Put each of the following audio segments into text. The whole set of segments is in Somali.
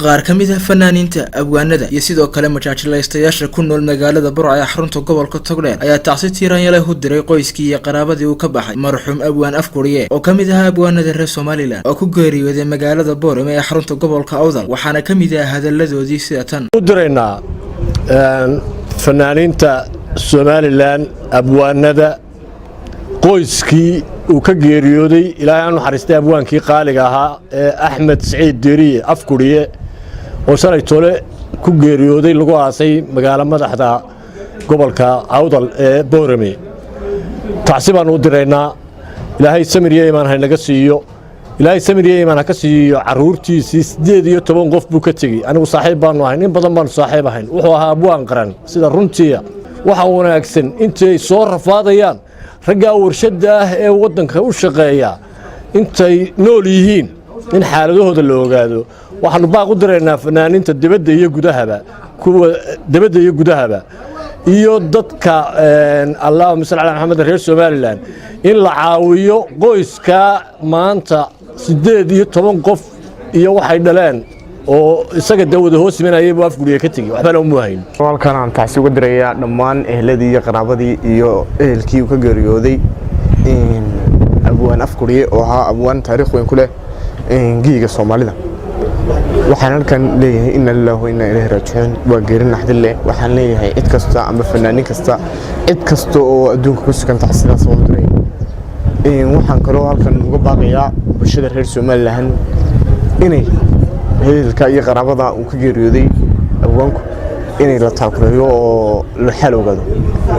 Qaar ka mid ah fanaaniinta, abwaanada iyo sidoo kale majaajilaystayaasha ku nool magaalada Burco ee xarunta gobolka Togdheer ayaa tacsi tiiraanyale u diray qoyskii iyo qaraabadii uu ka baxay marxuum Abwaan Afguriye oo ka mid ahaa abwaanada reer Somaliland oo ku geeriyooday magaalada Boorame ee xarunta gobolka Awdal. Waxaana ka mid ah hadalladoodii sida tan. U diraynaa fanaaniinta Somaliland, abwaanada, qoyskii uu ka geeriyooday, Ilaahay ha naxariistay, abwaankii qaaliga ahaa ee Axmed Siciid Deeriye Afguriye oo shalay tole ku geeriyooday, lagu aasay magaalo madaxda gobolka Awdal ee Boorame. Tacsi baan u diraynaa. Ilaahay samir iyo iimaan haynaga siiyo. Ilaahay samir iyo iimaan ha ka siiyo carruurtiisii. 18 qof buu ka tegey. Anigu saaxiib baanu ahayn, in badan baanu saaxiib ahayn. Wuxuu ahaa abwaan qaran. Sida runtiia waxa wanaagsan intay soo rafaadayaan raggaa warshadda ah ee waddanka u shaqeeya, intay nool yihiin in xaaladahooda la ogaado. Waxaannu baaq u diraynaa fanaaniinta dibadda iyo gudahaba, kuwa dibadda iyo gudahaba, iyo dadka, Allahuma salli calaa Maxamed, reer Somaliland in la caawiyo qoyska maanta 18 qof iyo waxay dhaleen oo isaga dee wada hoos imanayay buu Afguriye ka tegey. Waxbana uma hayn. Halkan aan tacsi uga dirayaa dhammaan ehladii iyo qaraabadii iyo ehelkii uu ka geeriyooday Abwaan Afguriye oo ahaa abwaan taariikh weyn ku leh geyiga Soomaalida. Waxaan halkan leeyahay: inna lillahi wa inna ilayhi raajicuun. Waa geeri naxdin leh. Waxaan leeyahay cid kasta ama fanaanin kasta, cid kasta oo adduunka ku sugan, tacsidaas waan diraya. Waxaan kaloo halkan uga baaqayaa bulshada reer Somaliland inay ehelka iyo qaraabada uu ka geeriyooday abwaanku inay la taakuleeyo oo la xaal ogaado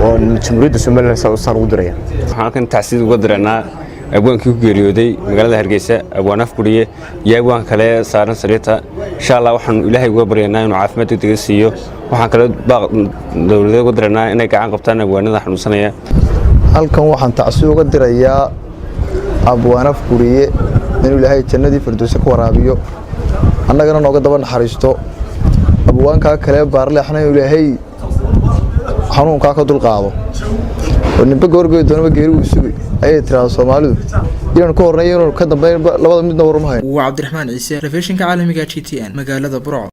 oo Jamhuuriyadda Somaliland saan ugu diraya. Waxaan halkan tacsid uga diraynaa abwaankii ku geeriyooday magaalada Hargeysa, Abwaan Afguriye, iyo abwaan kale saaran sariirta. Insha Allah waxaanu Ilaahay uga baryaynaa inuu caafimaad degdega siiyo. Waxaan kale baaq dowladeed uga diraynaa inay gacan qabtaan abwaanada xanuunsanaya. Halkan waxaan tacsi uga dirayaa Abwaan Afguriye inuu Ilaahay jannadii Firdowse ka waraabiyo, annagana nooga daba naxariisto. Abwaankaa kale baarleexna inuu Ilaahay xanuunkaa ka dulqaado, oo nimbe goorgoy doonaba geeri uu sugay ayay tiraahda Soomaalidu. Inaan ka hornay, inuu ka dambeyn, labada midna waruma hayn. Waa Cabdiraxmaan Ciise, telefishinka caalamiga GTN, magaalada Burco.